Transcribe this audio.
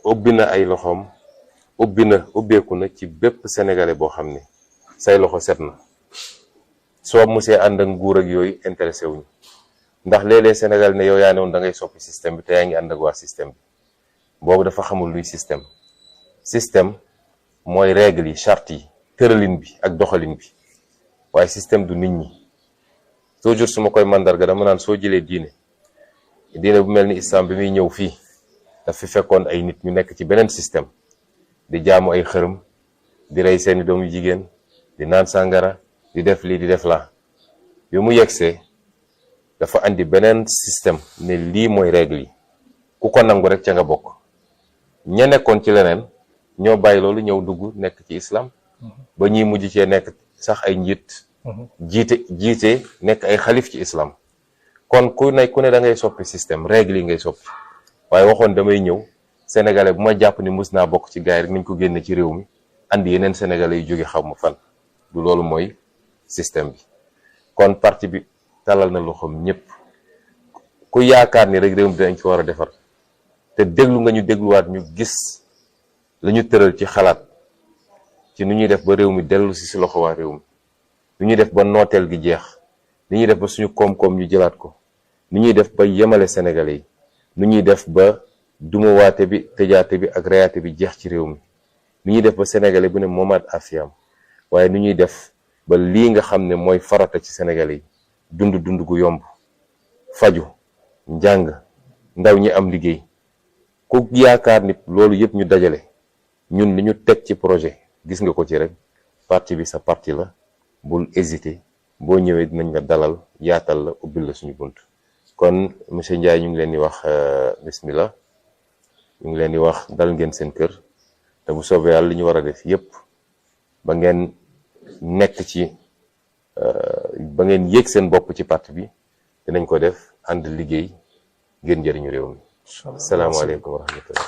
ubbi na ay loxoom ubbeeku na ci bépp sénégalais boo xam ne say loxo set na soo musee ànd ak nguur ak yooyu intéressé wuñu ndax léeg-léeg Sénégal ne yow yaa ne woon da ngay soppi système bi te yaa ngi ànd ak waa système bi boobu dafa xamul luy système mooy règle yi charte yi tëralin bi ak doxalin bi waaye système du nit ñi toujours su ma koy mandarga dama naan soo jëlee diine bu mel ni islam bi muy ñëw fii daf fi fekkoon ay nit ñu nekk ci beneen système di jaamu ay xërëm di rey seeni doom yu jigéen di naan sàngara di def lii di def laa bi mu yegsee dafa andi beneen système ne lii mooy règle yi ku ko nangu rek ca nga bokk ña nekkoon ci leneen ñoo bàyyi loolu ñëw dugg nekk ci islam ba ñuy mujj cee nekk sax ay njiit jiite nekk ay xalif ci islam kon ku ne da ngay soppi système règle yi ngay soppi waaye waxoon damay ñëw sénégalais bu ma jàpp ni mus naa bokk ci gaay rek nañ ko génne ci réew mi andi yeneen sénégalais yu jóge xaw ma fan du loolu mooy système bi kon parti bi talal na loxoom ñëpp ku yaakaar ni rek réew mi dinañ ko war a defar te déglu nga ñu dégluwaat ñu gis la ñu tëral ci xalaat ci nu ñuy def ba réew mi dellu si loxo waa réew mi nu ñuy def ba nooteel gi jeex nu ñuy def ba suñu koom-koom ñu jëlaat ko nu ñuy def ba yemale sénégalais yi nu ñuy def ba dumawaate bi tëjaate bi ak reyaate bi jeex ci réew mi nu ñuy def ba sénégalais bu ne moomaat afiyam waaye nu ñuy def ba lii nga xam ne mooy farata ci sénégalais yi dund gu yomb faju njàng ndaw ñi am liggéey ku yaakaar ni loolu yëpp ñu dajale ñun li ñu teg ci projet gis nga ko ci rek parti bi sa parti la bul hésiter boo ñëwee dinañ la dalal yaatal la ubbil la suñu bunt kon monsieur Ndiaye ñu ngi leen di wax bismillah ñu ngi leen di wax dal ngeen seen kër te bu soobee yàlla li ñu war a def yëpp ba ngeen nekk ci ba ngeen yéeg seen bopp ci parti bi dinañ ko def ànd liggéey ngir njëriñu réew mi. salaamaaleykum wa rahmatullah.